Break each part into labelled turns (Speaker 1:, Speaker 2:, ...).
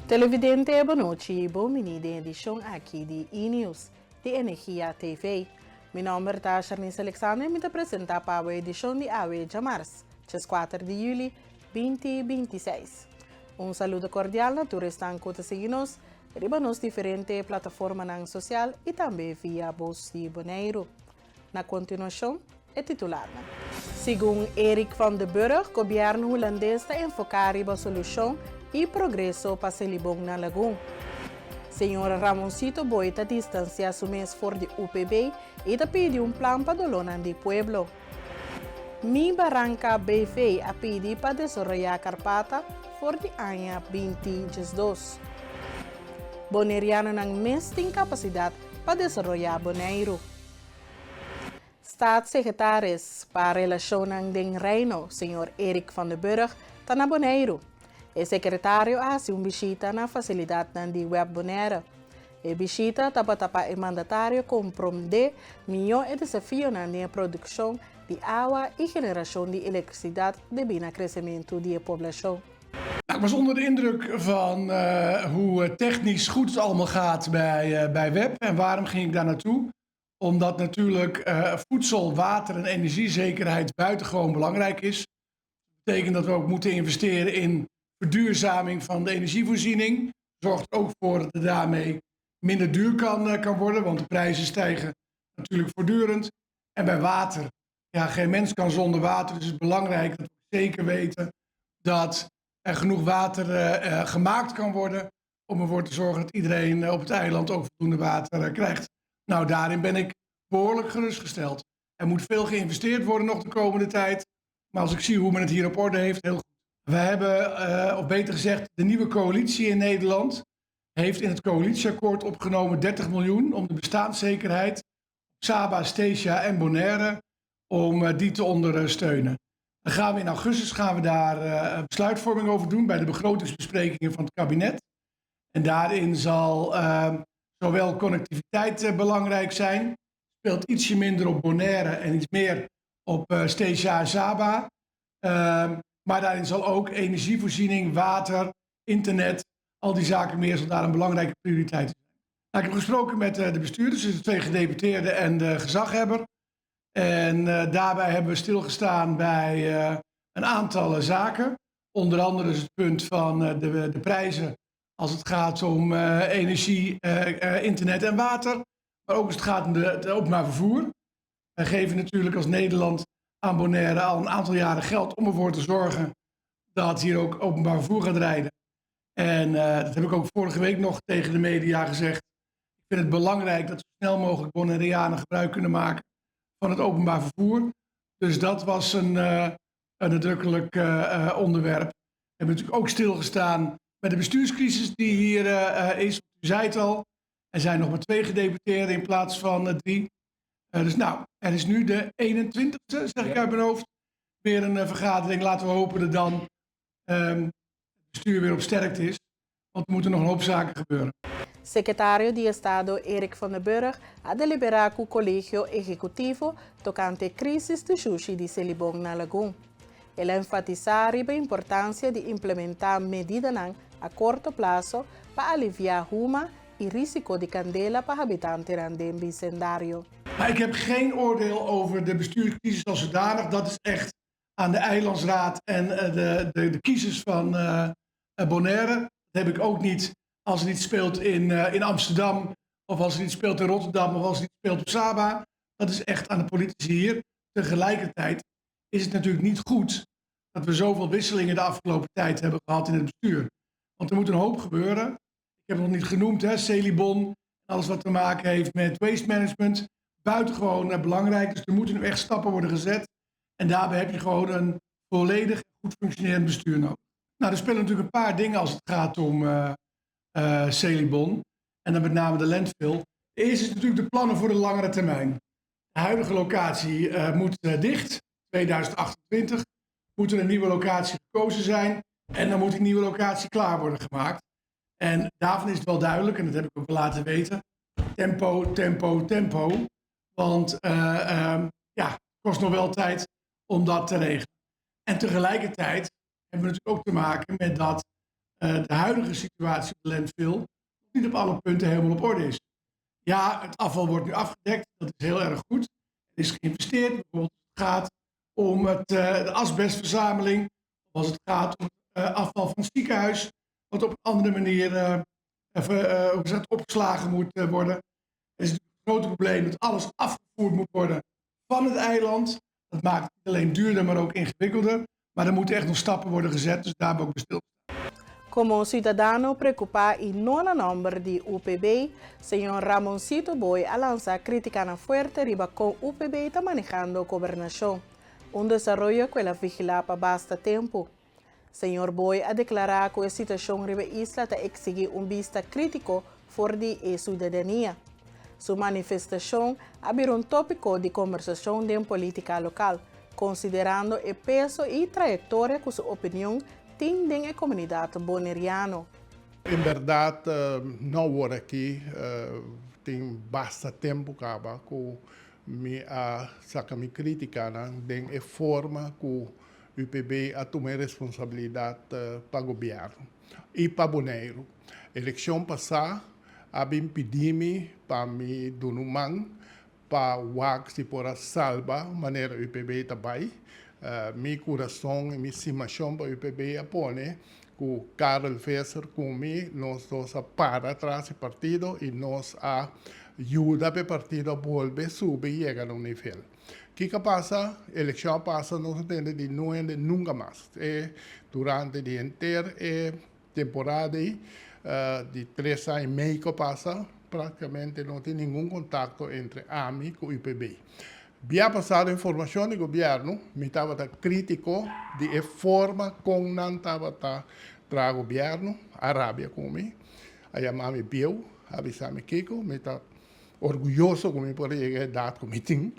Speaker 1: Televidente, bon nochi, bon bini den edishon aki di E-News di Energia TV. Mi nòmber ta Sharnice Alexander i mi ta presentá pa bo edishon di awe djamars, 4 di yüli 2026. Un saludo kordial na tur esnan ku ta sigui nos riba nos diferente plataformanan sosial i tambe via Bos di Boneiru. Na kontinuashon, e titularnan. Segun Eric van de Burg, gobièrnu hulandes ta enfoká riba solushon i progreso pa Selibon na Lagun. Señor Ramoncito Boy ta distansiá su mes for di UPB i ta pidi un plan pa dolónan di pueblo. Mi Baranka BV a pidi pa desaroyá Karpata for di aña 2012. Bonerianonan mes tin kapasidat pa desaroyá Boneiru. Staatssecretaris pa Relashonnan den Reino, señor Eric van der Burg, ta na Boneiru. E sekretario a hasi un bishita na fasilidatnan di web Bonaire. E bishita tabata pa e mandatario komprondé mihó e desafionan den e produkshon di awa i generashon di elektrisidat debí na kresementu di e poblashon.
Speaker 2: Ik was onder de indruk van hoe technisch goed het allemaal gaat bij WEB. En waarom ging ik daar naartoe? Omdat natuurlijk voedsel, water en energiezekerheid buitengewoon belangrijk is. Dat betekent dat we ook moeten investeren in verduurzaming van de energievoorziening. Zorgt ook voor dat het daarmee minder duur kan worden, want de prijzen stijgen natuurlijk voortdurend. En bij water, ja, geen mens kan zonder water, dus het is belangrijk dat we zeker weten dat er genoeg water gemaakt kan worden om ervoor te zorgen dat iedereen op het eiland ook voldoende water krijgt. Nou, daarin ben ik behoorlijk gerustgesteld. Er moet veel geïnvesteerd worden nog de komende tijd. Maar als ik zie hoe men het hier op orde heeft, heel goed. We hebben, of beter gezegd, de nieuwe coalitie in Nederland heeft in het coalitieakkoord opgenomen 30 miljoen om de bestaanszekerheid op Saba, Statia en Bonaire, om die te ondersteunen. Dan gaan we in augustus gaan we daar besluitvorming over doen bij de begrotingsbesprekingen van het kabinet. En daarin zal zowel connectiviteit belangrijk zijn, speelt ietsje minder op Bonaire en iets meer op Statia en Saba. Maar daarin zal ook energievoorziening, water, internet, al die zaken meer zal daar een belangrijke prioriteit zijn. Nou, ik heb gesproken met de bestuurders, dus de twee gedeputeerden en de gezaghebber. En daarbij hebben we stilgestaan bij een aantal zaken. Onder andere is het punt van de prijzen als het gaat om energie, internet en water. Maar ook als het gaat om het openbaar vervoer. Wij geven natuurlijk als Nederland aan Bonaire al een aantal jaren geld om ervoor te zorgen dat hier ook openbaar vervoer gaat rijden. En dat heb ik ook vorige week nog tegen de media gezegd. Ik vind het belangrijk dat zo snel mogelijk Bonaireanen gebruik kunnen maken van het openbaar vervoer. Dus dat was een nadrukkelijk onderwerp. We hebben natuurlijk ook stilgestaan bij de bestuurscrisis die hier is. U zei het al, er zijn nog maar 2 gedeputeerden in plaats van 3. Dus nou, er is nu de 21ste, zeg ik uit mijn hoofd, weer een vergadering. Laten we hopen dat dan het bestuur weer op sterkte is. Want er moeten nog een hoop zaken gebeuren.
Speaker 1: Sekretario di Estado Eric van der Burg a deliberá ku Kolegio Ehekutivo tokante krísis di shushi di Selibon na Lagun. El a enfatisá riba importansia di implementá medidanan a korto plaso pa aliviá huma i rísiko di kandela pa habitantenan den bisendario.
Speaker 2: Maar ik heb geen oordeel over de bestuurscrisis als zodanig. Dat is echt aan de eilandsraad en de kiezers van Bonaire. Dat heb ik ook niet als er iets speelt in Amsterdam of als er iets speelt in Rotterdam of als er iets speelt op Saba. Dat is echt aan de politici hier. Tegelijkertijd is het natuurlijk niet goed dat we zoveel wisselingen de afgelopen tijd hebben gehad in het bestuur. Want er moet een hoop gebeuren. Ik heb het nog niet genoemd, hè, Selibon, alles wat te maken heeft met waste management. Buitengewoon belangrijk, dus er moeten nu echt stappen worden gezet. En daarbij heb je gewoon een volledig goed functionerend bestuur nodig. Nou, er spelen natuurlijk een paar dingen als het gaat om Selibon. En dan met name de landfill. De eerste is natuurlijk de plannen voor de langere termijn. De huidige locatie moet dicht. 2028 moet er een nieuwe locatie gekozen zijn. En dan moet die nieuwe locatie klaar worden gemaakt. En daarvan is het wel duidelijk, en dat heb ik ook laten weten. Tempo, tempo, tempo. Want ja, het kost nog wel tijd om dat te regelen. En tegelijkertijd hebben we natuurlijk ook te maken met dat de huidige situatie op de landfill niet op alle punten helemaal op orde is. Ja, het afval wordt nu afgedekt, dat is heel erg goed. Er is geïnvesteerd, bijvoorbeeld als het gaat om de asbestverzameling, of als het gaat om het afval van het ziekenhuis, wat op een andere manier even, hoe gezegd, opgeslagen moet worden. Er is natuurlijk het grote probleem dat alles afgevoerd moet worden van het eiland. Dat maakt het niet alleen duurder, maar ook ingewikkelder. Maar er moeten echt nog stappen worden gezet, dus daar hebben we ook stil.
Speaker 1: Komo siudadano preokupá i no na nòmber di UPB, señor Ramoncito Boy a lansa krítikanan fuerte riba kon UPB ta manehando gobernashon, un desaroyo ku el a vigilá pa basta tempu. Señor Boy a deklará ku e situashon riba e isla ta eksigí un bista krítiko for di e siudadania. Su manifestashon a bira un tópiko di kombersashon den polítika lokal, konsiderando e peso i trayektoria ku su opinion tin den e komunidat boneriano.
Speaker 3: En bèrdat no awor aki, tin basta tempu kaba ku mi a saka mi krítikanan den e forma ku UPB a tuma e responsabilidat pa gobièrnu i pa Boneiru. Elekshon pasá a bin pidi mi pa mi duna un man pa wak si por a salba manera UPB ta bai. Mi kurason i mi stimashon pa UPB a pone ku Karel Visser ku mi nos dos a para tras e partido i nos a yuda pa e partido a bolbe subi i yega na un nivel. Kiko a pasa? Elekshon a pasa nos a tende di no hende nunka mas. E durante di henter e temporada ei di tres aña i mei ku a pasa praktikamente no tin ningun kontakto entre ami ku UPB. Bia pasado informashon di gobièrnu mi tabata krítiko di e forma kon nan tabata traha gobièrnu, a rabia ku mi, a yama mi bieu, a bisa mi kiko, mi ta orguyoso ku mi por a yega e edat ku mi tin,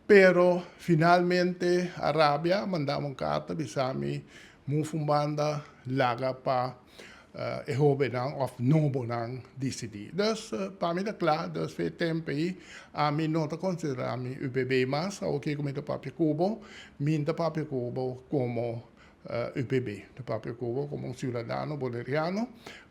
Speaker 3: pero finalmente a rabia, a mandami un karta bisa mi muf un banda laga pa e hobennan òf nobonan disidí. Dus pa mi ta kla, dus fe tempu ei ami no ta konsiderá mi UPB mas, awoke ku mi ta papia ku bo, mi ta papia ku bo komo UPB, mi ta papia ku bo komo un siudadano boneriano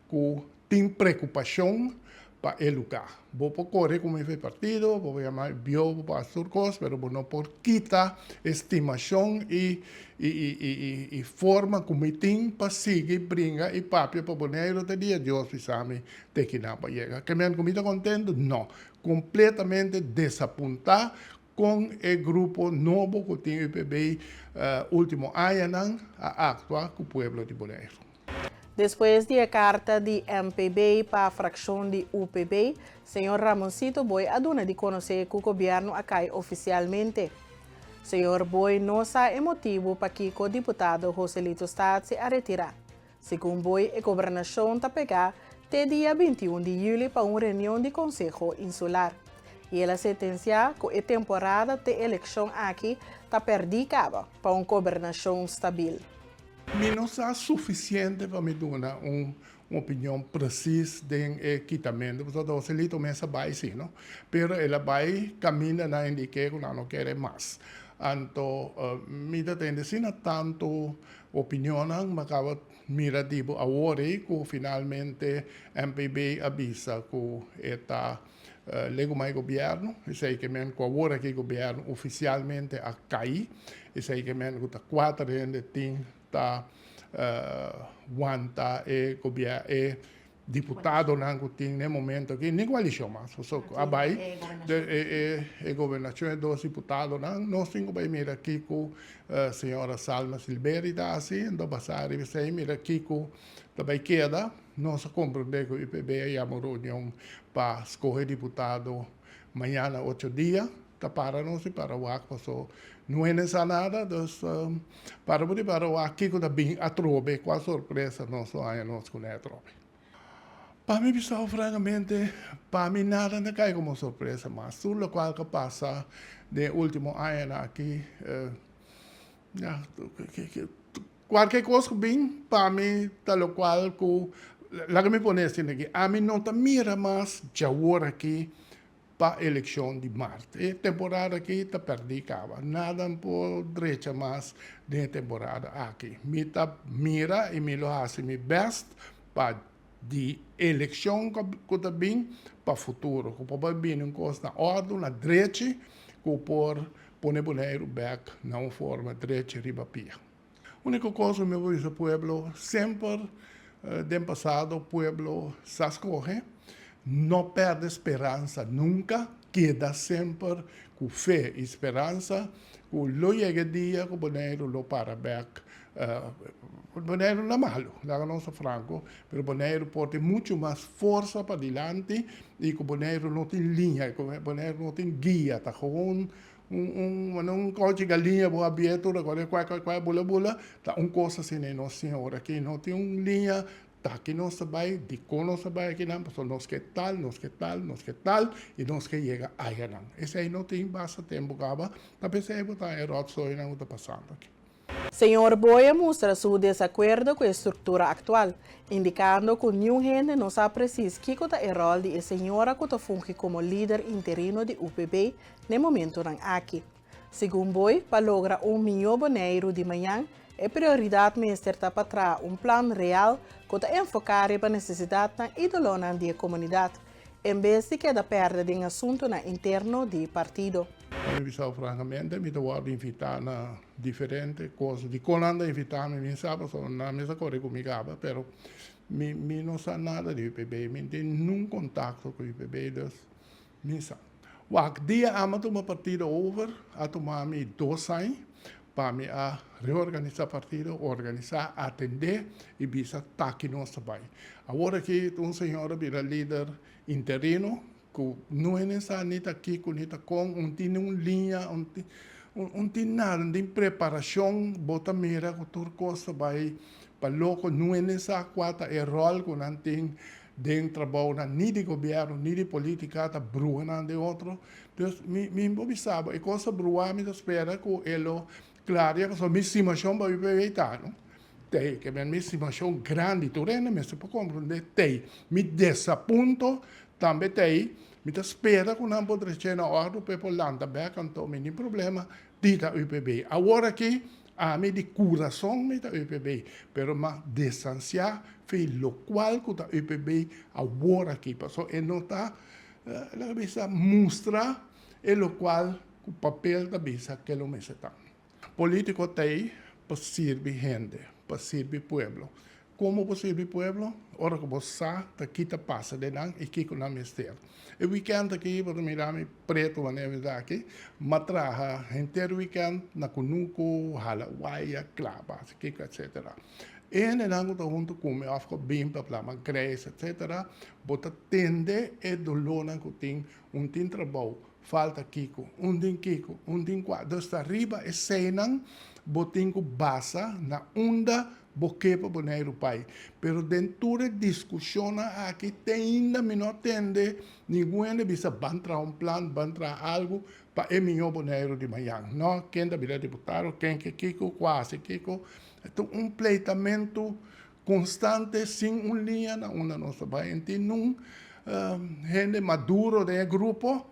Speaker 3: ku tin preokupashon pa e lugá. Bo por kore ku mi for e partido, bo por yama bio, bo por hasi tur kos, pero bo no por kita e stimashon i i forma ku mi tin pa sigui bringa i papia pa Boneiru te dia Dios bisa mi te kinan pa yega. Ke men ku mi ta kontentu? No. Kompletamente desapuntá kon e grupo nobo ku tin UPB último añanan a aktua ku pueblo di Boneiru.
Speaker 1: Despues di e karta di MPB pa frakshon di UPB, señor Ramoncito Boy a duna di konosé ku gobièrnu a kai ofisialmente. Señor Boy no sa e motibu pakiko diputado Joselito Statie a retirá. Segun Boy e gobernashon ta pegá te dia 21 di yüli pa un reunion di Konseho Insular. I el a sentensiá ku e temporada te elekshon aki ta pèrdí kaba pa un gobernashon stabil.
Speaker 3: Mi no sa sufisiente pa mi duna un opinion presis den e kitamentu, pasobra Joselito mes a bai si, no? Pero el a bai kaminda nan indik'é ku nan no kere mas. Anto mi ta tende asina tantu opinionnan, mi a kaba mira di bo awor ei ku finalmente MPB a bisa ku e ta Legumai gobièrnu, esei ke men ku awor aki gobièrnu ofisialmente a kai, esei ke men ku ta kuater hende tin ta wanta e gobiè e diputadonan ku tin na e momento aki, ni koalishon mas, pasobra a bai e gobernashon e dos diputadonan, nos tin ku bai mira kiko señora Salma Silberi ta hasi, anto basá riba esei mira kiko ta bai keda. Nos a comprende cu UPB a yama un reunion pa scoge diputado mañana ocho dia. Ta para nos di para wak paso no hende sa nada, dus para bo di para wak kico ta bin atrobe, cual sorpresa nos lo haña nos cune atrobe. Pa mi bisa francamente, pa mi nada ta cay como sorpresa mas. Tur locual cu a pasa den e ultimo añanan aki, ya, Kualke kos ku bin pa mi ta lokual ku, laga mi pone asina aki, ami no ta mira mas djawor aki pa elekshon di mart. E temporada aki ta pèrdí kaba. Nada no por drecha mas den e temporada aki. Mi ta mira i mi lo hasi mi bèst pa di elekshon ku ta bin pa futuro, ku por bai bini un kos na òrdu, na drechi, ku por pone Boneiru bèk na un forma drechi riba pia. Úniko kos ku mi por bisa pueblo, semper den pasado pueblo sa skohe, no pèrdè speransa nunka, keda semper ku fe i speransa ku lo yega e dia ku Boneiru lo para bèk. Boneiru no malu, laga nos ta franko, pero Boneiru por tin muchu mas forsa padilanti i ku Boneiru no tin liña, ku Boneiru no tin guia, ta gewoon Un un un kochi galiña bo a bieto recuerda cuai cuai cuai bula bula ta un cos asina y nos tin ora aki no tin un liña ta aki nos ta bay dicon nos ta bay akinan pasobra nos ke tal nos ke tal nos ke tal y nos ke yega ayanan esey no tin basta tempo caba ta pesey bo ta e rotzoinan cu ta pasando aki.
Speaker 1: Señor Boy a mustra su desakuerdo ku e struktura aktual, indikando ku niun hende no sa presis kiko ta e ròl di e señora ku ta fungi komo lider interino di UPB n'e momentunan aki. Segun Boy, pa logra un mihó Boneiru di mañan, e prioridat mester ta pa traha un plan real ku ta enfoká riba nesesidatnan i dolónan di e komunidat, en bes di keda pèrdè den asuntunan interno di partido.
Speaker 3: Pa mi bisa frankamente, mi ta wòrdu invitá na diferente kos. Dikon nan ta invitá mi, mi no sa pasobra nan mes a kore ku mi kaba, pero mi mi no sa nada di UPB, mi no tin nun kontakto ku UPB, dus mi sa. Wak, dia ami a tuma partido over, a tuma mi dos aña pa mi a reorganisá partido, organisá, atendé i bisa taki nos ta bai. Awor aki un señor a bira lider interino ku no hende sa ni ta kiko ni ta kon, un tin un liña, un tin un tin nada, un tin preparashon, bo ta mira ku tur kos ta bai pa loko, no hende sa kua ta e ròl ku nan tin den trabounan ni di gobièrnu ni di polítika, ta bruha nan den otro. Dus mi mi por bisa bo e kos ta bruha mi ta spera ku e lo klaria pasobra mi stimashon pa UPB ta no tei ke men mi stimashon grandi tur hende mester por komprende tei mi desapunto tambe tei mi ta spera ku nan por dreche na òrdu pa e por lanta bèk anto mi tin problema di ta UPB awor aki ami di kurason mi ta UPB pero mi a distansia fi lokual ku ta UPB awor aki pasobra e no ta Lo bisa mustra e locual cu papel ta bisa ke lo mester ta. Politico t'ey pa sirbi hende, pa sirbi pueblo. Como bo sirbi pueblo? Ora cu bo sa ta ki ta pasa den nan y kico nan mester. E weekend aki bo ta mira mi preto manera mi ta aki, m'a traha henter weekend na cunucu, hala waya, claba, kico etcetera. E hendenan ku ta huntu ku mi òf ku a bin pa plama grijs etsetera, bo ta tende e dolónan ku tin, un tin trabou, falta kiko, un tin kiko, un tin kua. Dus ta riba eseinan bo tin ku basa na unda bo ke pa Boneiru bai. Pero den tur e diskushonnan aki te ainda mi no a tende ningun hende bisa ban traha un plan, ban traha algu pa e mihó Boneiru di mañan. No, ken ta bira diputado, ken ke kiko, kua hasi kiko. Ta un pleitamentu konstante sin un liña na unda nos ta bai. En tin nun hende maduro den e grupo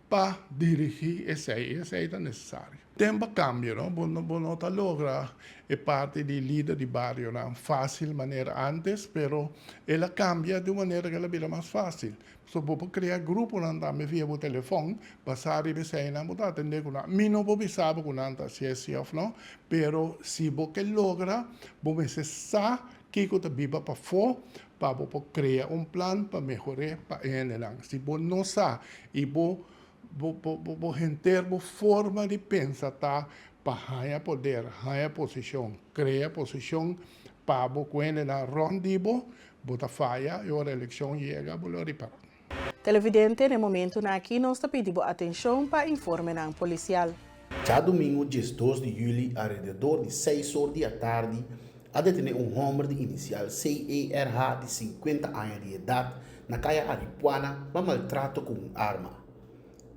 Speaker 3: pa dirigí esei. I esei ta nesesario. Tempu a kambia, no? Bo bo no ta logra e parti di lider di barionan fásil manera ántes, pero el a kambia di un manera ku el a bira mas fásil. So bo por krea gruponan tambe via bo telefòn, basá riba eseinan bo ta atendé ku nan. Mi no por bisa bo ku nan ta hasié si òf no, pero si bo ke logra, bo mester sa kiko ta biba pafó pa bo por krea un plan pa mehor'é pa e hendenan. Si bo no sa i bo bo bo henter bo forma di pensa ta pa haña poder, haña posishon, krea posishon pa bo ku hendenan rònt di bo, Bo ta faya i ora elekshon yega bo lo ripará.
Speaker 1: Televidente, n'e momentunan aki nos ta pidi bo atenshon pa informenan polisial.
Speaker 4: Djadumingu 12 di juli alrededor di seis or di atardi a detené un hòmber di inisial CERH di 50 aña di edat na kaya Aripuana pa maltrato ku un arma.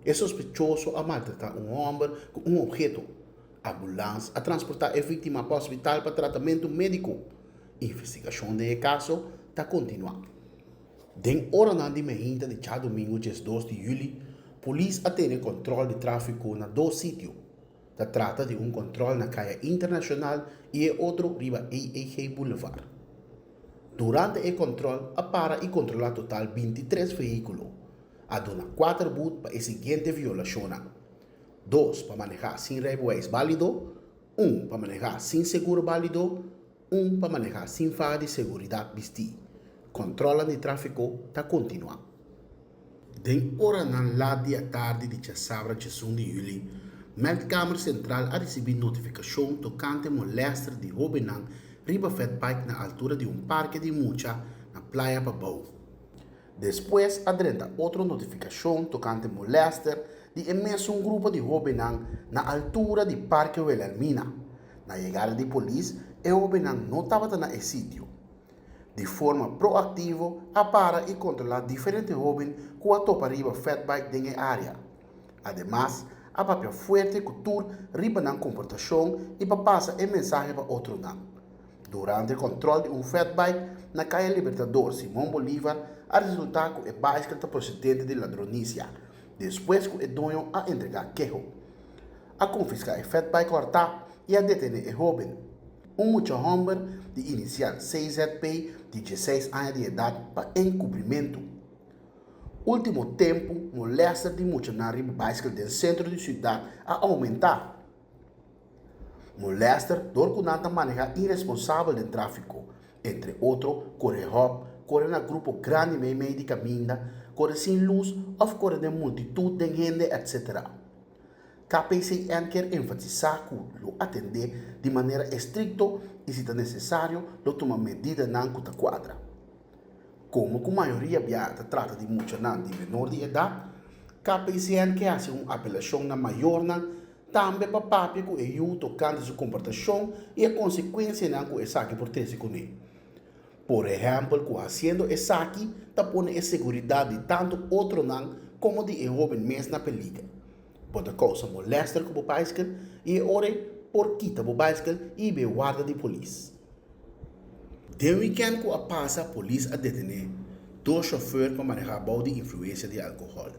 Speaker 4: E sospechoso a maltratá un hòmber ku un obheto. Ambulans a transportá e víktima pa hospital pa tratamentu médiko. Investigashon den e kaso ta kontinuá. Den oranan di meinta di djadumingu 12 di yüli, Polis a tene kòntròl di tráfiko na dos sitio. Ta trata di un kòntròl na Kaya Internashonal i e otro riba EEG Boulevard. Durante e kòntròl a para i kontrolá total bintitres vehíkulo. A duna kuater but pa e siguiente violashonnan, dos pa manehá sin reibewijs bálido, un pa manehá sin seguro bálido, un pa manehá sin faha di seguridat bistí. Kòntròlnan di tráfiko ta kontinuá. Den oranan lat di atardi di djasabra djesun di yüli, Meldkamer Sentral a risibí notifikashon tokante molèster di hóbennan riba fatbike na altura di un parke di mucha na Playa Pabou. Despues a drenta otro notifikashon tokante molèster di e mesun grupo di hóbennan na altura di Parke Wilhelmina. Na yegada di polis, e hóbennan no tabata na e sitio. Di forma proaktivo a para i kontrolá diferente hóben ku a topa riba fatbike den e área. Ademas, a papia fuerte ku tur riba nan komportashon i pa pasa e mensahe pa otronan. Durante kòntròl di un fatbike na Kaya Libertador Simon Bolivar a resultá ku e baiskel ta prosedente di ladronisia, despues ku e doño a entregá keho. A konfiská e fatbike hòrtá i a detené e hóben. Un mucha hòmber di inisial CZP di dieseis aña di edat pa enkubrimentu. Último tempu molèster di muchanan riba baiskel den sentro di siudat a oumentá. Molèster dor ku nan ta manehá iresponsabel den tráfiko, entre otro kore hòp, kore na grupo grandi meimei di kaminda, kore sin lus òf kore den multitut den hende etc. KPCN kier enfatisá ku lo atendé di manera estrikto i si ta nesesario lo tuma medidanan ku ta kuadra. Komo ku mayoria bia ta trata di muchanan di menor di edat, KPCN ke hasi un apelashon na mayornan tambe pa papia ku e yu tokante su komportashon i e konsekuensianan ku esaki por trese kuné. Por ehèmpel ku hasiendo esaki ta pone e seguridat di tantu otronan komo di e hóben mes na peliger. Bo ta kousa molèster ku bo baiskel i e ora ei por kita bo baiskel i hib'é warda di polis. Den wikènt ku a pasa polis a detené dos shofèr pa manehá bou di influensia di alkohòl.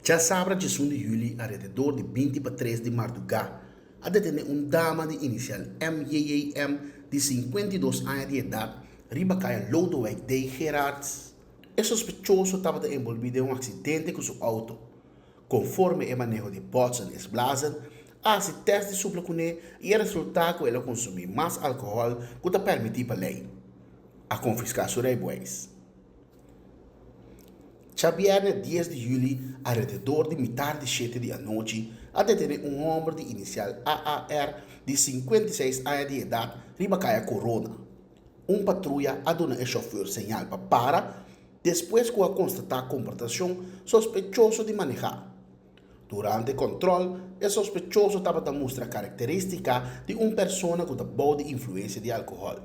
Speaker 4: Djasabra djesun di yüli alrededor di binti pa tres di mardugá a detené un dama di inisial MJJM di 52 aña di edat riba kaya Lodewijk D. Gerards. E sospechoso tabata enbolbí den un aksidente ku su outo. Konforme e maneho di Botsen is Blazen, a hasi tèst di supla kuné i a resultá ku el a konsumí mas alkohòl ku ta pèrmití pa lei. A konfiská su reibeweis. Djabièrnè dies di yüli alrededor di mitar di shete di anochi a detené un hòmber di inisial AAR di 56 aña di edat riba kaya Corona. Un patruya a duna e shòfùr señal pa para despues ku a konstatá komportashon sospechoso di manehá. Durante kòntròl, e sospechoso tabata mustra karakterístika di un persona ku ta bou di influensia di alkohòl.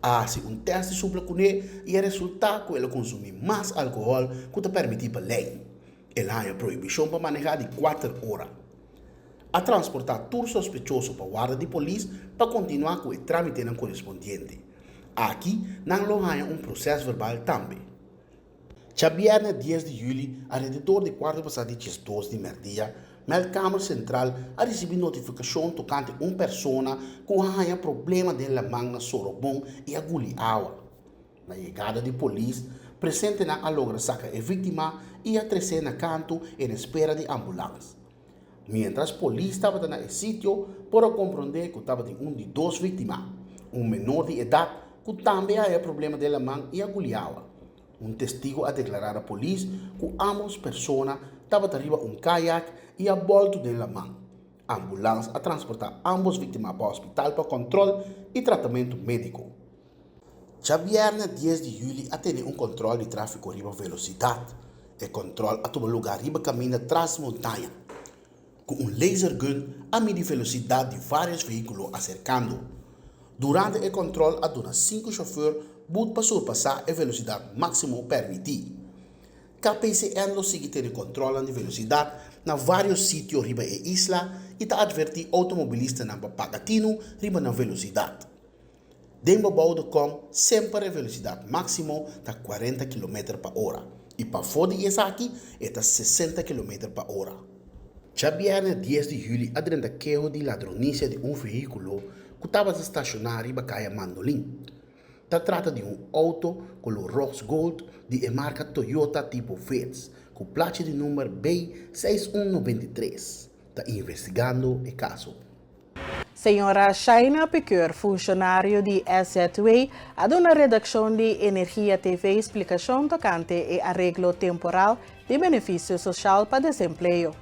Speaker 4: A hasi un tèst di supla kuné i a resultá ku el a konsumí mas alkohòl ku ta pèrmití pa lei. El a haña prohibishon pa manehá di kuater ora. A transportá tur sospechoso pa warda di polis pa kontinuá ku e trámitenan korespondiente. Aki nan lo haña un prosèsverbal tambe. Djabièrnè dies di yüli, alrededor di kuarto pasá di diesdos di mèrdia, Meldkamer Sentral a risibí notifikashon tokante un persona ku a haña problema den laman na Sorobon i a guli awa. Na yegada di polis, presentenan a logra saka e víktima i a tres'é na kantu en espera di ambulans. Miéntras polis tabata na e sitio por a komprondé ku tabatin un di dos víktima, un menor di edat ku tambe a haña problema den laman i a guli awa. Un testigu a deklará na polis ku ámbos persona tabata riba un kayak i a bòltu den laman. Ambulans a transportá ámbos víktima pa hospital pa kòntròl i tratamentu médiko. Djabièrnè dies di yüli a tene un kòntròl di tráfiko riba velosidat. E kòntròl a tuma lugá riba kaminda tras montaña. Ku un laser gun a midi velosidat di vários vehíkulo aserkando. Durante e kòntròl a duna sinku shofùr but pa surpasá e velosidat máksimo pèrmití. KPCN lo sigui tene kòntròlnan di velosidat na vários sitio riba e isla i ta atvertí outomobilistanan pa paga tinu riba nan velosidat. Den bobou de kom semper e velosidat máksimo ta kuarenta kilometer pa ora. I pafó di esaki e ta 60 kilometer pa ora. Djabièrnè dies di juli a drenta keho di ladronisia di un vehíkulo ku tabata stashoná riba kaya Mandolin. Ta trata di un outo kolor rose gold di e marka Toyota tipo Vitz ku plachi di number B seis un 93. Ta investigando e kaso.
Speaker 1: Señora Shaina Piqueur, funshonario di SZW, a duna redakshon di Energia TV splikashon tokante e areglo temporal di benefisio soshal pa desempleo,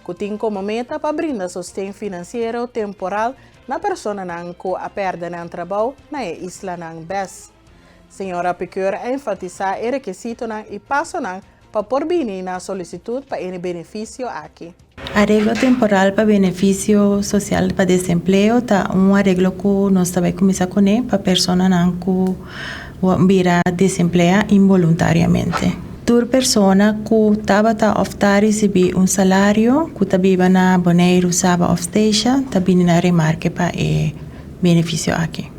Speaker 1: ku tin komo meta pa brinda sosten finansiero temporal na personanan ku a pèrdè nan trabou na e islanan bes. Señora Piqueur a enfatisá e rekisitonan i pasonan pa por bini na solisitut pa e benefisio aki.
Speaker 5: Areglo temporal pa benefisio sosial pa desempleo ta un areglo ku nos ta bai kuminsá kuné pa personanan ku bira desempleá inboluntariamente. Tur persona ku tabata òf ta risibí un salario ku ta biba na Boneiru, Saba òf Statia ta bini na remarke pa e benefisio aki.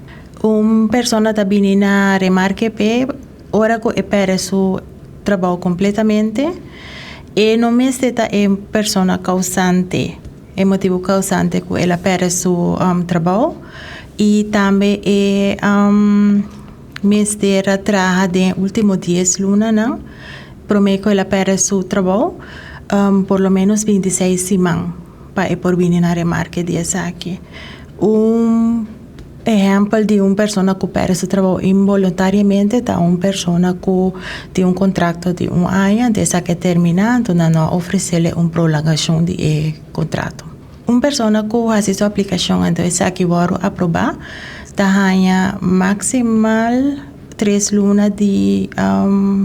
Speaker 5: Un persona ta bini na remarke p'e ora ku e pèrdè su trabou kompletamente, e no mester ta e persona kousante, e motibu kousante ku el a pèrdè su trabou i tambe e mester a traha den e último dies lunanan promé ku el a pèrdè su trabou por lo ménos 26 siman pa e por bini na remarke di esaki. Un Ehèmpel di un persona ku pèrdè su trabou inboluntariamente ta un persona ku tin un kontrakto di un aña, anto esaki a terminá, anto nan no a ofresele un prolongashon di e kontrato. Un persona ku hasi su aplikashon anto esaki wòrdu aprobá ta haña maksimal tres luna di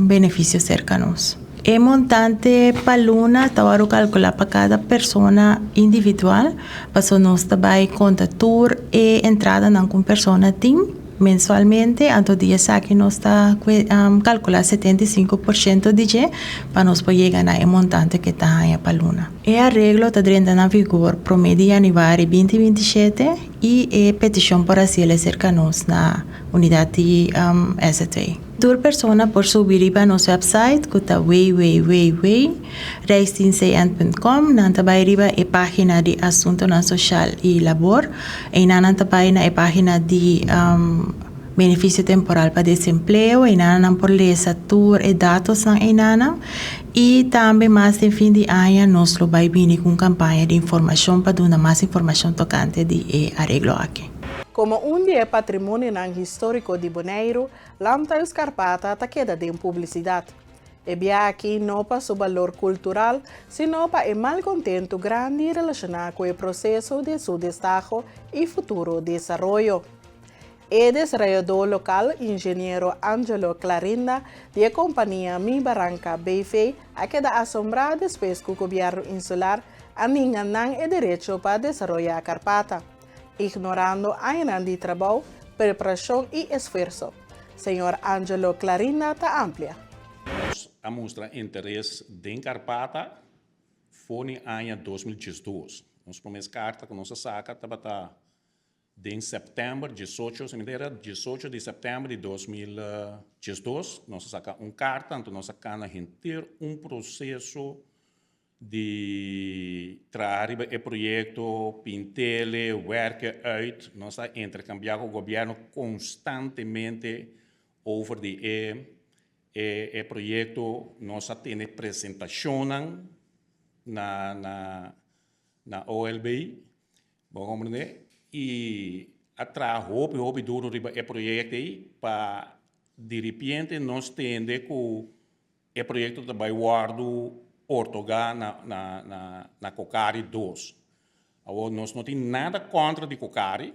Speaker 5: benefisio serka nos. E montante pa luna ta wòrdu kalkulá pa kada persona individual, paso nos ta bai konta tur e entradanan ku un persona tin mensualmente, anto di esaki nos ta kalkulá 75% di dje pa nos por yega na e montante ku e ta haña pa luna. E areglo ta drenta na vigor promé di yanüari 2027 i e petishon por hasiel serka nos na unidat di SZW. Tur persona por subi riba nos website ku ta www.rijsdienstcn.com. Nan ta bai riba e página di Asuntonan Soshal i Labor. Einan nan ta bai na e página di Benefisio Temporal pa Desempleo. Einan nan por lesa tur e datosnan einanan. I tambe mas den fin di aña nos lo bai bini ku un kampaña di informashon pa duna mas informashon tokante di e areglo aki.
Speaker 1: Komo un di e patrimonionan históriko di Boneiru, Landhuis Karpata ta keda den publisidat. E bia aki no pa su balor kultural, sino pa e malkontentu grandi relashoná ku e proseso di su destaho i futuro desaroyo. E desarayadó lokal, ingeniero Angelo Clarinda, di e kompania Mi Baranka BV, a keda asombrá despues ku gobièrnu insular a ninga nan e derecho pa desaroyá Karpata. Ignorando añanan di trabou, preparashon i esfuerso. Señor Angelo Clarinda ta amplia.
Speaker 6: Nos a mustra interes den Karpata for di aña 2012. Nos promé karta ku nos a saka tabata den sèptèmber 18, si mi ta era 18 di sèptèmber di 2012, nos a saka un karta, anto nos a kana henter un proseso di traha riba e proyecto, pintele, werken uit. Nos ta intercambia cu gobierno constantemente over di e e e proyecto. Nos a tene presentacionnan na na na OLB, bo a comprende? Y a traha hopi hopi duro riba e proyecto ey pa diripiente nos tende cu E proyekto ta bai wòrdu ortogá na na na na Cocari dos. Awor nos no tin nada kontra di Cocari,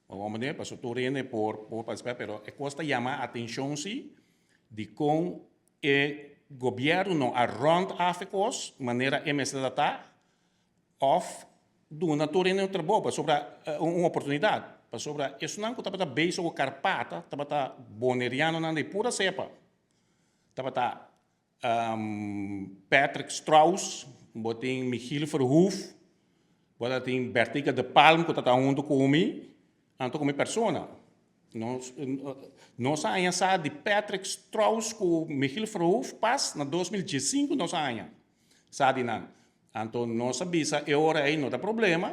Speaker 6: bo komprendé, pasobra tur hende por por partisipá, pero e kos ta yama atenshon si dikon e gobièrnu no a rònt af e kos manera e mester ta ta òf duna tur hende un trabou pasobra un oportunidat, pasobra esunnan ku tabata bezig ku Karpata tabata bonerianonan di pura sepa. Tabata Patrick Strauss, bo tin Michiel Verhoef, bo ta tin Bertica de Palm ku ta ta huntu ku mi, anto ku mi persona. Nos nos a haña sa di Patrick Strauss ku Michiel Verhoef pas na 2015 nos a haña sa di nan. Anto nos a bisa e ora ei no ta problema,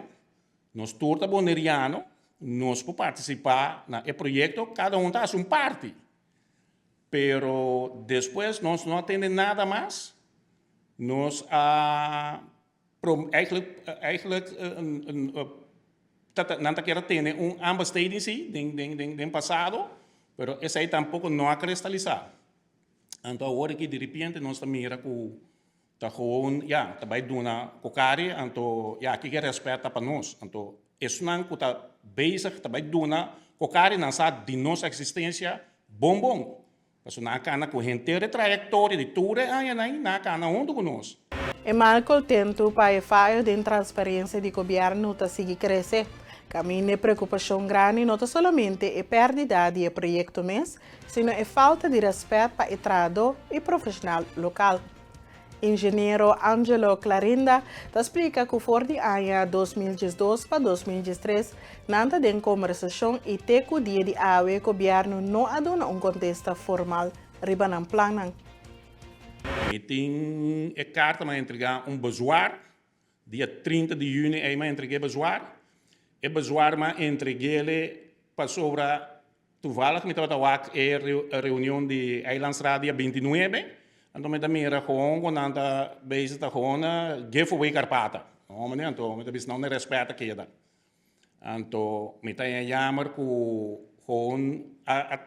Speaker 6: nos tur ta boneriano, nos por partisipá na e proyekto, kada un ta hasi un parti. Pero despues nos no a tende nada mas, nos a eigenlijk eigenlijk nan ta kier a tene un aanbesteding si den den den pasado, pero esei tampoco no a kristalisá. Anto awor aki diripiente nos ta mira ku ta gewoon ya ta bai duna Cocari, anto ya kiko e rèspèt ta pa nos. Anto esnan ku ta bezig ta bai duna Cocari nan sa di nos eksistensia bon bon. Pasobra nan a kana ku henter e trayektoria di tur e añanan ei, nan a kana huntu ku nos.
Speaker 1: E malkontentu pa e fayo den transparensia di gobièrnu ta sigui krese. Kaminda e preokupashon grandi no ta solamente e pèrdida di e proyekto mes, sino e falta di rèspèt pa e trahadó i profeshonal lokal. Ingeniero Angelo Clarinda ta splika ku for di aña 2012 pa 2013 nan ta den kombersashon i te ku dia di awe gobièrnu no a duna un kontesta formal riba nan plannan.
Speaker 6: Mi tin e karta, mi a entregá un bezwaar dia 30 di yüni ei mi a entreg'é bezwaar. E bezwaar mi a entreg'é pasobra Toevallig mi tabata wak e reunion di Eilandsraad dia 29, anto mi ta mira gewoon ku nan ta bezig ta gewoon give away Karpata. No meneer, anto mi ta bisa nan e respet a keda. Anto mi ta haña jammer ku gewoon a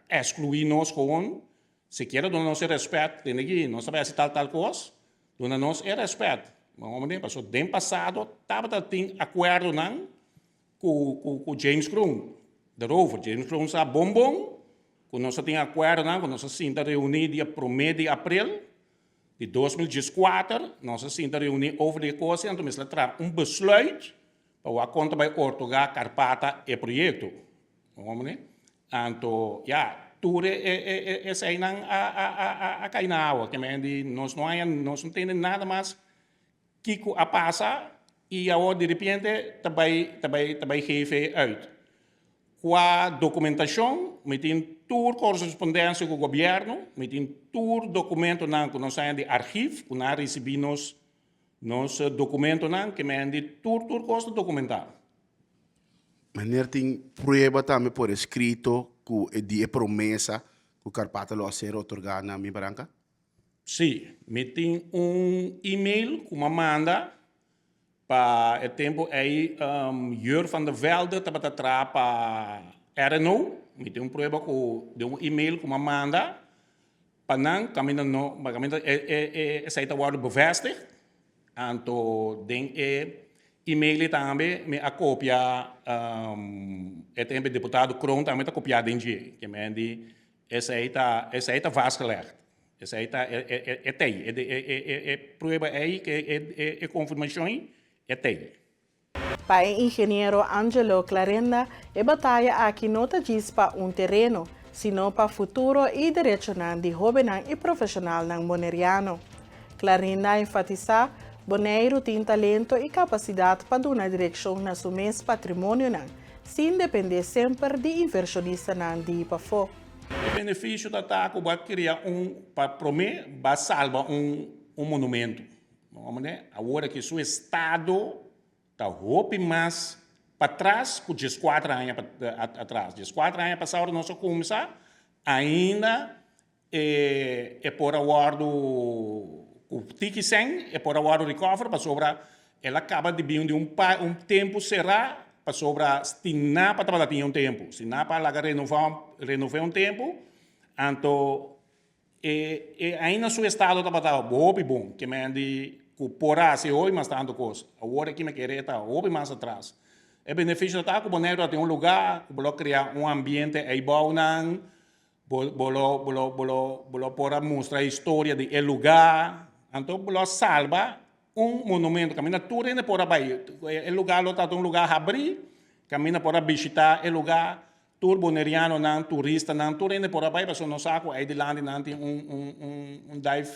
Speaker 6: exclui nos gewoon, sikiera duna nos e respet, tende aki nos ta bai hasi tal tal kos, duna nos e respet. No meneer, pasobra den pasado tabata tin akuerdonan ku James Kroon derover. James Kroon sa bon bon ku nos a tin akuerdonan ku nos a sinta reuní dia promé di aprel di 2014, nos a sinta reuní over di e kos ei, anto mester a traha un besluit pa wak kon ta bai otorgá Karpata e proyekto. Anto ya, tur e eseinan a kai na awa, ke men di nos no haña, nos no tende nada mas Kiko a pasa y awor di repente ta bay ta bay ta bay geef uit. Cua documentacion, mi tin tur correspondencia cu gobierno, mi tin tur documentonan cu nos haña di archief, cu nan a ricibi nos nos documentonan, ke men di tur tur cos ta documenta.
Speaker 4: Meneer tin prueba tambe por escrito cu di e promesa cu Karpata lo a ser otorga na Mi Baranka?
Speaker 6: Sí, mi tin un email ku mi a manda pa e tempu ei Jur van der Velde tabata traha pa RNO. Mi tin un prueba ku den un email ku mi a manda pa nan kaminda no kaminda e esei ta wòrdu bevestig. Anto den e email ei tambe mi a kopia e tempu diputado Kroon tambe ta kopiá den dje. Ke men di Esei ta, esei ta vastgelegd. Esei ta, e, e, e, e tei. E, e, e, e, e prueba ei, ke e, e, e konfirmashon ei, e tei.
Speaker 1: Pa e ingeniero Angelo Clarenda, e bataya aki no ta djis pa un tereno, sino pa futuro i derechonan di hóbennan i profeshonalnan boneriano. Clarinda a enfatisá, Boneiru tin talento i kapasidat pa duna direkshon na su mes patrimonionan, sin dependé semper di invershonistanan di pafó.
Speaker 6: E benefisio ta ta ku bo a kria un, pa promé bo a salba un un monumento. Awor aki su estado ta hopi mas patras ku 14 aña atras. 14 aña pasá ora nos a kuminsá, ainda E e por a wòrdu ku tiki sèn e por a wòrdu recover pasobra el a kaba di bin di un pa un tempu será pasobra Stinapa tabata tin un tempu Stinapa a laga renova renové un tempu anto e e ainda su estado tabata hopi bon ke men di ku por a hasi hopi mas tantu kos awor aki mi kere e ta hopi mas atras e benefisio ta ku Boneiru a tin un lugá ku bo lo krea un ambiente eibounan. Bo bo lo bo lo bo lo bo lo por a mustra historia di e lugá, anto bo lo a salba un monumento kaminda tur hende por a bai. E lugá lo tabata un lugá habrí, kaminda por a bishitá e lugá, tur bonerianonan, turistanan, tur hende por a bai pasobra nos sa ku ei dilanti nan tin un un un un dive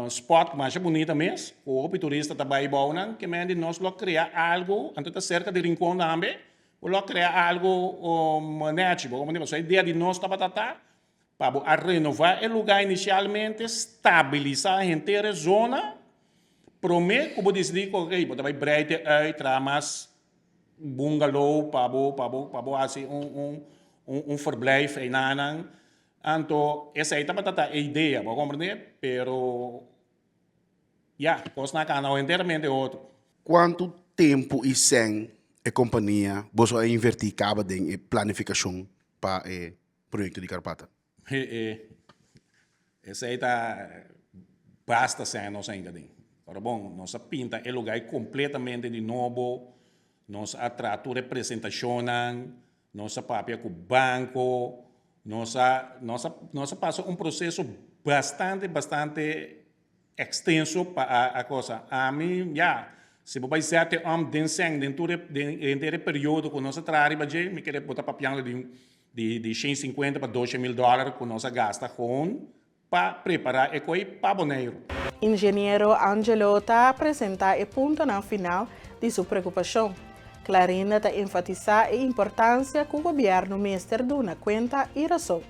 Speaker 6: spot masha bunita mes, ku hopi turista ta bai bou nan, ke men di nos lo krea algu, anto ta serka di Rincon tambe. Bo lo krea algu nèchi. Bo komprendé? Pasobra e idea di nos tabata ta pa bo a renová e lugá inisialmente, stabilisá henter e zona, promé ku bo disidí ku okey bo ta bai breite uit, traha mas bungalow pa bo pa bo pa bo hasi un un un verblijf einanan. Anto esei tabata ta e idea, bo a komprendé? Pero ya, kosnan a kana henteramente otro.
Speaker 4: Kuantu tempu i sèn e kompania boso a invertí kaba den e planifikashon pa e proyekto di Karpata?
Speaker 6: Esei ta basta sèn nos a hinka den. Ora bon, nos a pinta e lugá ei kompletamente di nobo, nos a traha tur e presentashonnan, nos a papia ku banko, nos a nos a nos a pasa un proseso bastante bastante Extenso pa a cosa. Ami, ya, si bo bai zet e om den sèn den tur e den henter e periodo ku nos a traha riba dje, mi kere bo ta papiando di di di shen sinkuenta pa doshen mil dòler ku nos a gasta gewoon pa prepará e koi pa Boneiru.
Speaker 1: Ingeniero Angelo ta presentá e puntonan final di su preokupashon. Clarinda ta enfatisá e importansia ku gobièrnu mester duna kuenta i rason,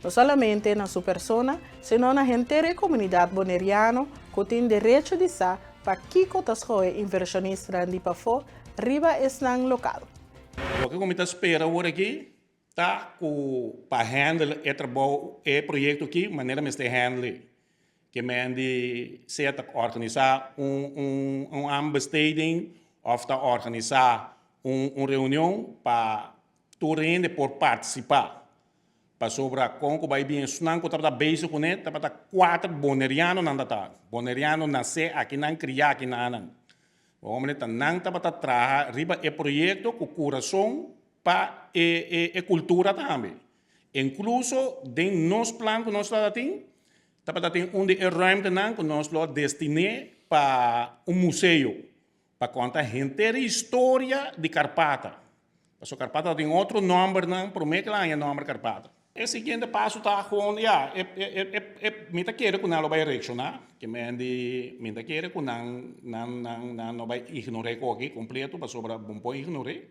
Speaker 1: no solamente na su persona, sino na henter e komunidat boneriano ku tin derecho di sa pakiko ta skohe invershonistanan di pafó riba esnan lokal.
Speaker 6: Loke ku mi ta spera awor aki ta ku pa handle e trabou, e proyekto aki manera mester handle. Ke men di sea ta organisá un un un aanbesteding òf ta organisá un un reunion pa tur hende por partisipá. Pasobra kon ku bai bien esnan ku tabata bezig kuné tabata kuater bonerianonan ta ta. Boneriano nasé akinan, kriá akinanan. Bo hombre ta nan tabata traha riba e proyekto ku kurason pa e e e kultura tambe. Inkluso den nos plan ku nos tabata tin, tabata tin un di e ruimtenan ku nos lo a destiné pa un museo. Pa konta henter e historia di Karpata. Pasobra Karpata tin otro nòmbernan promé ku el a haña nòmber Karpata. E siguiente paso ta gewoon, ya, e, e, e, e, mi ta kere ku nan lo bai reakshoná, ke men di, mi ta kere ku nan, nan, nan, nan no bai ignor'é koki kompleto, pasobra bo no por ignor'é.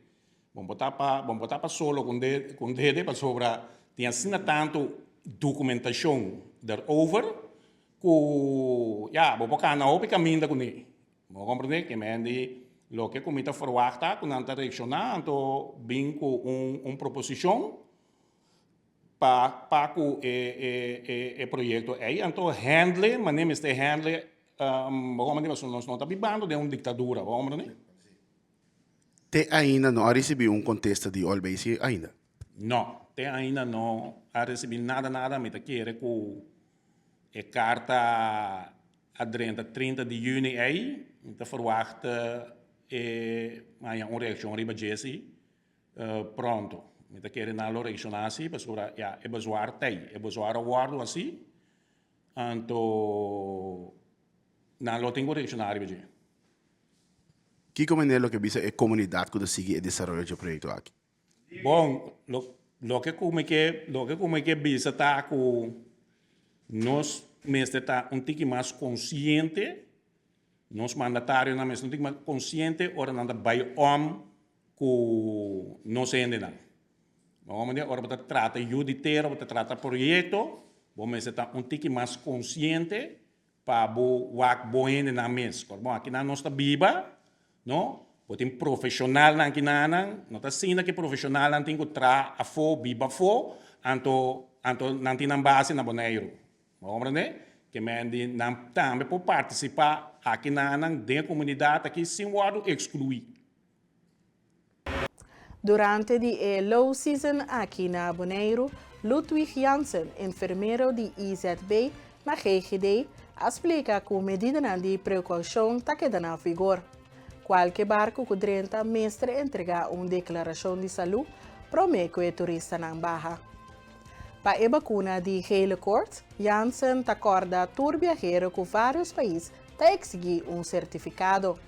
Speaker 6: Bo no por tapa, bo no por tapa solo ku un de, ku un dede, pasobra tin asina tantu dokumentashon derover ku, ya, bo por kana hopi kaminda kuné. Bo a komprendé? Ke men di loke ku mi ta ferwagt ku nan ta reakshoná anto bin ku un un proposishon pa pa ku e e e e proyekto ei. Anto handle manera mester handle bo a komprendé? Pasobra nos no ta bibando den un diktadura, bo a komprendé?
Speaker 4: Te ainda no a risibí un kontesta di Olbc ainda?
Speaker 6: No, te ainda no a risibí nada nada. Mi ta kere ku E karta a drenta 30 di yüni ei. Mi ta ferwagt e haña un reakshon riba dje si pronto. Mi ta kere nan lo reakshoná si pasobra ya e bezwaar t'ei. E bezwaar a wòrdu hasi, anto nan lo tin ku reakshoná riba dje.
Speaker 4: Kiko manera lo ke bisa e komunidat ku ta sigui e desaroyo dje proyekto aki?
Speaker 6: Bon, loke ku mi ke, loke ku mi ke bisa ta ku nos mester ta un tiki mas konsiente, nos mandatarionan mester un tiki mas konsiente ora nan ta bai om ku nos hendenan. Bo komprende? Ora bo ta trata yu di tera, bo ta trata proyekto, bo mester ta un tiki mas konsiente pa bo wak bo hendenan mes. Bon, akinan nos ta biba, No, bo tin profesionalnan kinanan, no ta asina ku e profesionalnan tin ku traha afó, biba afó, anto anto nan tin nan base na Boneiru. Bo komprendé? Ke men di nan tambe por partisipá akinanan den e komunidat aki sin wòrdu ekskluí.
Speaker 1: Durante di e low season aki na Boneiru, Ludwig Jansen, enfermero di IZB na GGD, a splika ku medidanan di prekoushon ta keda na vigor. Kualke barku ku drenta mester entregá un deklarashon di salú promé ku e turistanan baha. Pa e bakuna di gele koorts, Jansen ta kòrda tur biahero ku vários pais ta eksigí un sertifikado.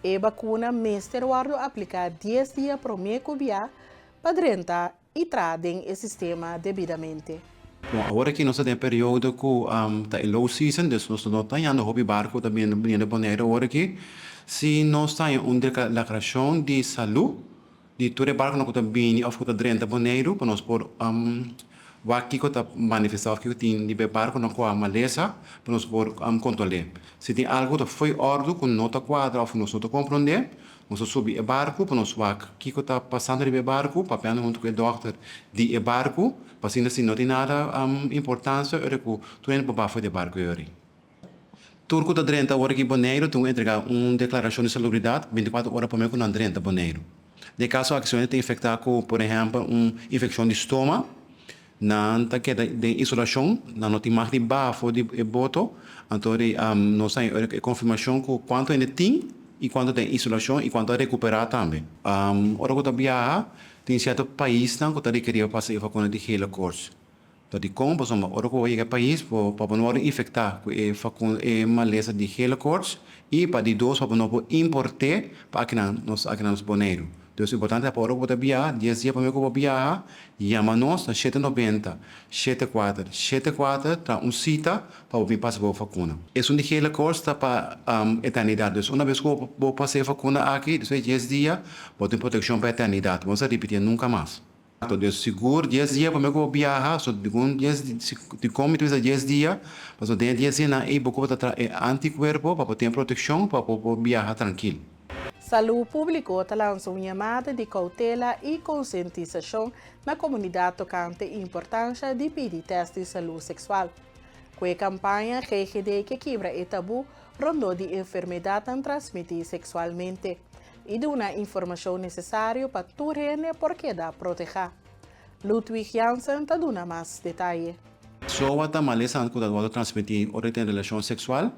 Speaker 1: E bakuna mester wòrdu apliká dies dia promé ku bia pa drenta i tra den e sistema debidamente.
Speaker 7: Bon, awor aki nos ta den e periodo ku ta e low season, dus nos no ta hañando hopi barku ta bini biniendo Boneiru awor aki. Si nos ta haña un deklarashon di salú. di tur e barkunan ku ta bini òf ku ta drenta Boneiru pa nos por wak kiko ta manifestá òf kiko tin riba e barkunan ku a malesa pa nos por kontrol'é. Si tin algu ku ta fo'i òrdu ku no ta kuadra òf nos no ta komprondé, nos ta subi e barku pa nos wak kiko ta pasando riba e barku, papiando huntu ku e dòkter di e barku pa asina si no tin nada importansia ora ku tur hende por baha fo'i di e barku ei ora. Tur ku ta drenta awor aki Boneiru tin ku entregá un deklarashon di salubridat bintikuater ora promé ku nan drenta Boneiru. Den kaso aki si un hende ta infektá ku por ehèmpel un infekshon di stoma, nan ta keda den isolashon, nan no tin mag di baha for di e boto, anto di nos haña e konfirmashon ku kuantu hende tin i kuantu ta den isolashon i kuantu a rekuperá tambe. Ora ku ta biaha tin sierto paisnan ku ta rekerí pa pasa e vakuna di gele koorts. Ta dikon? Pasobra ora ku bo yega e pais bo pa bo no wòrdu infektá ku e fakun e malesa di gele koorts i pa di dos pa bo no por import'é pa akinan nos akinan nos Boneiru. Dus importante ta pa ora ku bo ta biaha dies dia promé ku bo biaha yama nos na 790 74 74 traha un sita pa bo bin pasa bo fakuna. Esun di gele koorts ta pa eternidat. Dus una bes ku bo pasa e fakuna aki despues di dies dia bo tin protekshon pa eternidat. Bo no sa ripitié nunka mas. Dus sigur dies dia prome ku bo biaha, so digun dies dikon mi ta bisa dies dia, pasobra den e dies dianan ei bo ku bo ta traha e antikuerpo pa bo tin e protekshon pa bo por biaha trankil.
Speaker 1: Salú Públiko ta lansa un yamada di koutela i konsientisashon na komunidat tokante importansha di pidi tèst di salú seksual. Ku e kampaña GGD ke kibra e tabú rondó di enfermedatnan transmití seksualmente. I duna informashon nesesario pa tur hende por keda protehá. Ludwig Jansen ta duna mas detaye.
Speaker 7: Soa ta malesa ku ta wòrdu transmití ora di ten relashon seksual.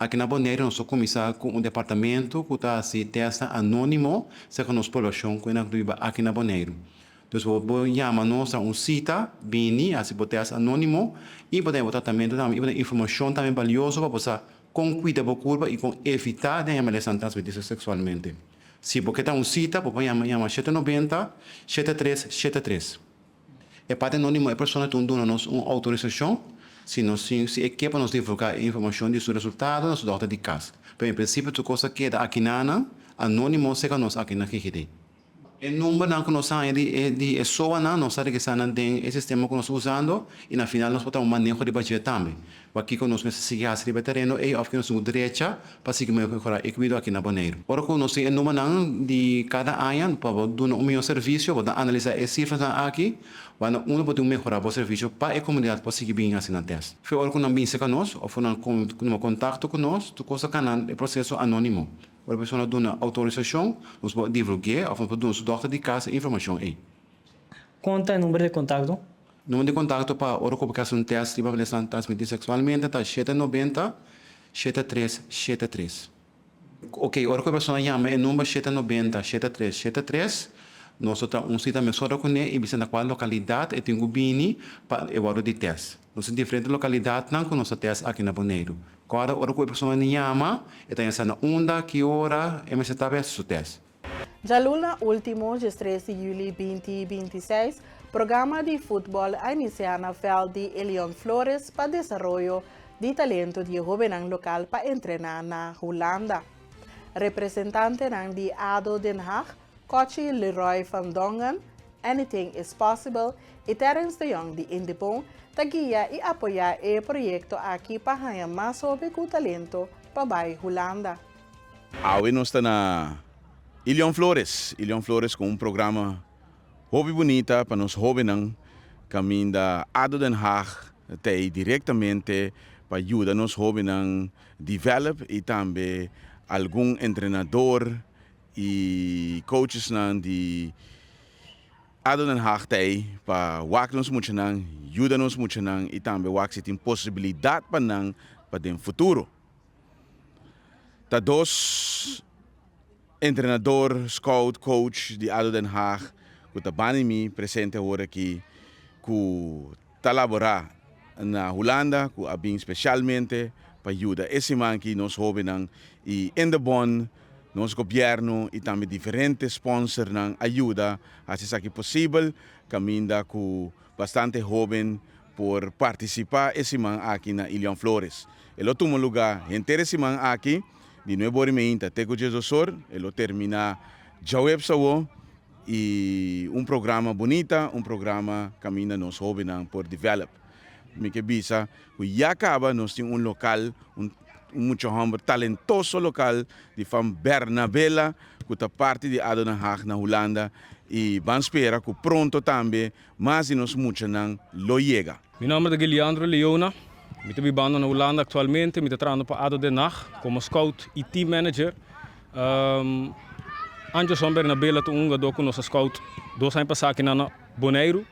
Speaker 7: Aki na Boneiru nos a kuminsá ku un departamentu ku ta hasi tèstnan anónimo serka nos poblashon ku nan biba aki na Boneiru. Dus bo por yama nos na un sita, bini hasi bo tèst anónimo i bo ta haña bo tratamentu tambe i bo ta haña informashon tambe balioso pa bo sa Kon kuida bo kurpa i kon evitá di haña malesanan transmití seksualmente. Si bo ke ta un sita, bo por yama yama 790 7373. E parti anónimo e persona tin duna nos un outorisashon si nos tin si e ke pa nos divulgá e informashon di su resultado na su dòkter di kas. Pero en prinsipio tur kos ta keda akinanan anónimo serka nos aki na GGD. E numbernan ku nos haña di e di e soanan nos ta registrá nan den e sistema ku nos ta usando i na final nos por traha un maneho riba dje tambe. Pa kiko nos mester sigui hasi riba e tereno ei òf ke nos tin ku drecha pa sigui mehorá e kuido aki na Boneiru. Ora ku nos tin e numbernan di kada aña pa bo duna un mihó servisio bo ta analisá e sifranan aki wak unda bo tin ku mehorá bo servisio pa e komunidat por sigui bin hasi nan tèst. Fe ora ku nan bin serka nos òf nan tuma kontakto ku nos tur kos ta kana e proseso anónimo. Ora e persona duna outorisashon, nos por divulg'é òf nos por duna su dòkter di kas e informashon ei.
Speaker 8: Kon ta e number di kontakto?
Speaker 7: Number di kontakto pa ora ku bo ke hasi un tèst riba malesa transmití seksualmente ta 790 73 73. Oke, ora ku e persona yama e number 790 73 73, nos ta traha un sita mesora kuné i bisa na kua lokalidat e tin ku bini pa e wòrdu di tèst. Nos tin diferente lokalidatnan ku nos ta tèst aki na Boneiru. Kòrda ora ku e persona ni yama, e ta yasa na unda, ki ora e mester ta hasi su tèst.
Speaker 1: Djaluna último, 13 di yüli 2026, programa di futbòl a inisiá na vèlt di Elion Flores pa desaroyo di talento di e hóbennan lokal pa entrená na Hulanda. Representantenan di ado Den Haag, Kochi Leroy van Dongen, Anything is Possible, i Terrence de Jong di Indepon ta guia i apoyá e proyekto aki pa haña mas hopi ku talento pa bai Hulanda.
Speaker 9: Awe nos ta na Ilion Flores, Ilion Flores ku un programa hopi bunita pa nos hobennan kaminda ado Den Haag ta ei direktamente pa yuda nos hobennan develop i tambe algun entrenador E coachesnan di ado Den Haag ta ei pa wak nos muchanan, yuda nos muchanan y tambe wak si tin posibilidad pa nan pa den futuro. Ta dos entrenador, scout, coach di ado Den Haag cu ta bani mi presente awor aki cu ta labora na Hulanda cu a bin specialmente pa yuda e siman aki nos hobennan y Indebon Nos gobierno y tambe diferente sponsornan a yuda haci esaki posibel, caminda cu bastante hoben por participa e siman aki na Ilion Flores. E lo tuma luga henter e siman aki, di nuebe ora y meinta te cu diesdos or, e lo termina djaweps awo. I un programa bunita, un programa kaminda nos hóbennan por develop. Mi ke bisa ku ya kaba nos tin un lokal, un mucha hòmber talentoso lokal di fam Bernabela ku ta parti di ado Den Haag na Hulanda i ban spera ku pronto tambe mas di nos muchanan lo yega.
Speaker 10: Mi nòmber ta Giliandro Leona. Mi ta bibando na Hulanda aktualmente. Mi ta trahando pa ado Den Haag komo scout i team manager. Anderson Bernabela ta un hungadó ku nos a scout dos aña pasá aki na Boneiru.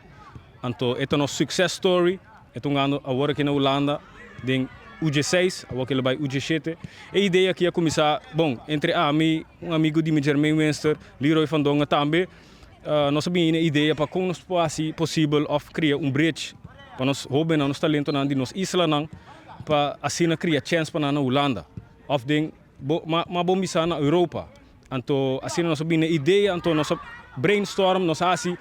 Speaker 10: Anto e ta nos success story. E ta hungando awor aki na Hulanda den UG6, awor ku el a bai UG7. E idea aki a kuminsá, bon, entre ami, un amigu di mi Jermaine Winster, Leroy van Dongen tambe. Nos a bini na e idea pa kon nos por hasi posibel òf kria un bridge pa nos hóbennan, nos talentonan di nos islanan pa asina kria chèns pa nan na Hulanda òf den Bo ma bo misa na Europa. Anto asina nos a bini e idea, anto nos a brainstorm, nos a hasi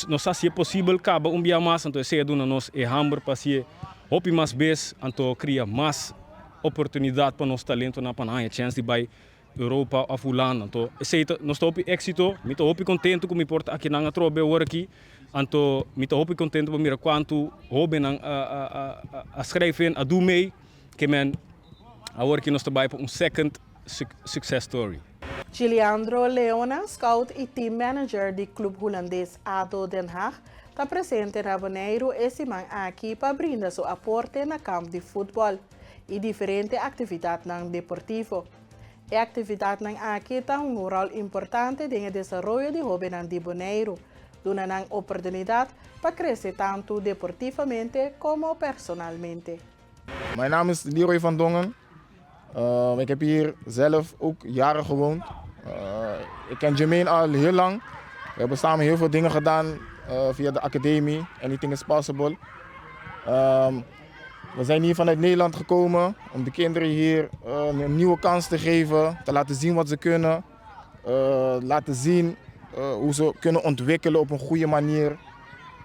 Speaker 10: nos a hasi e posibel kaba un bia mas, anto esei a duna nos e hamber pa hasié hopi mas bes, anto kria mas oportunidat pa nos talentonan pa nan haña chèns di bai Europa òf Hulanda. Anto esei ta nos ta hopi éksito, mi ta hopi kontentu ku mi por ta akinan atrobe awor aki, anto mi ta hopi kontentu pa mira kuantu hóbennan a a a skrijf in, a du mee. Ke men, awor ki nos ta bai pa un second success story.
Speaker 1: Giliandro Leona, scout i team manager di club hulandes ado Den Haag, ta presente na Boneiru e siman aki pa brinda su aporte na kamp di futbòl i diferente aktividatnan deportivo. E aktividatnan aki ta hunga un ròl importante den e desaroyo di hóbennan di Boneiru, duna nan oportunidat pa krese tantu deportivamente komo personalmente.
Speaker 11: Mijn naam is Leroy van Dongen. Ik heb hier zelf ook jaren gewoond. Ik ken Jermaine al heel lang. We hebben samen heel veel dingen gedaan via de academie. Anything is possible. We zijn hier vanuit Nederland gekomen om de kinderen hier een nieuwe kans te geven. Te laten zien wat ze kunnen. Laten zien hoe ze kunnen ontwikkelen op een goede manier.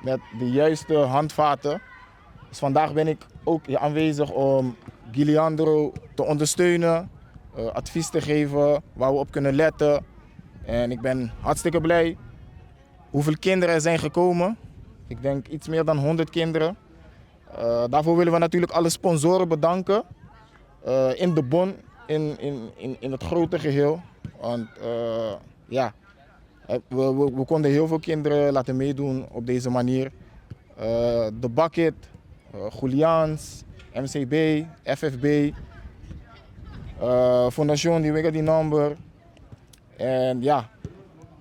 Speaker 11: Met de juiste handvaten. Dus vandaag ben ik ook hier aanwezig om Giliandro te ondersteunen, advies te geven waar we op kunnen letten. En ik ben hartstikke blij hoeveel kinderen er zijn gekomen. Ik denk iets meer dan 100 kinderen. Daarvoor willen we natuurlijk alle sponsoren bedanken. In de bon, in, in, in, in het grote geheel. Want ja, we, we, we, konden heel veel kinderen laten meedoen op deze manier. De Bucket, Julians, MCB, FFB, Fondation die Wega die Number. En ja,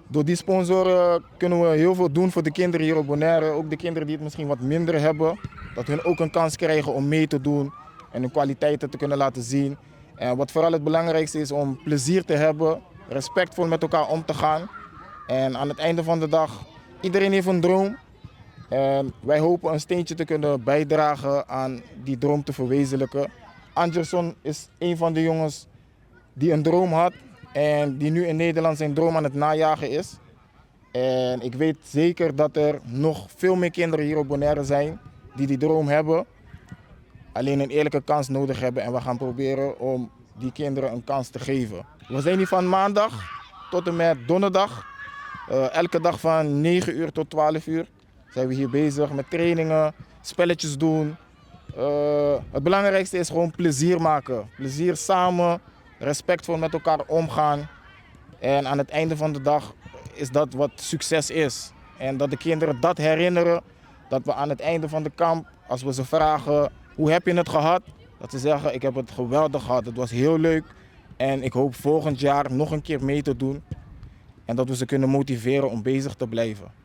Speaker 11: door die sponsoren kunnen we heel veel doen voor de kinderen hier op Bonaire. Ook de kinderen die het misschien wat minder hebben. Dat hun ook een kans krijgen om mee te doen en hun kwaliteiten te kunnen laten zien. En wat vooral het belangrijkste is om plezier te hebben, respectvol met elkaar om te gaan. En aan het einde van de dag, iedereen heeft een droom. En wij hopen een steentje te kunnen bijdragen aan die droom te verwezenlijken. Anderson is een van de jongens die een droom had en die nu in Nederland zijn droom aan het najagen is. En ik weet zeker dat er nog veel meer kinderen hier op Bonaire zijn die die droom hebben. Alleen een eerlijke kans nodig hebben en we gaan proberen om die kinderen een kans te geven. We zijn hier van maandag tot en met donderdag. Elke dag van 9 uur tot 12 uur zijn we hier bezig met trainingen, spelletjes doen. Het belangrijkste is gewoon plezier maken. Plezier samen, respectvol met elkaar omgaan. En aan het einde van de dag is dat wat succes is. En dat de kinderen dat herinneren, dat we aan het einde van de kamp, als we ze vragen hoe heb je het gehad, dat ze zeggen ik heb het geweldig gehad, het was heel leuk. En ik hoop volgend jaar nog een keer mee te doen. En dat we ze kunnen motiveren om bezig te blijven.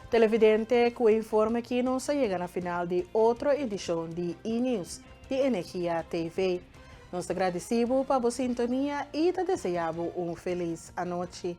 Speaker 1: Televidente, ku e informe aki nos a yega na final di otro edishon di E-News di Energia TV. Nos ta gradisí bo pa bo sintonia i ta deseá bo un felis anochi.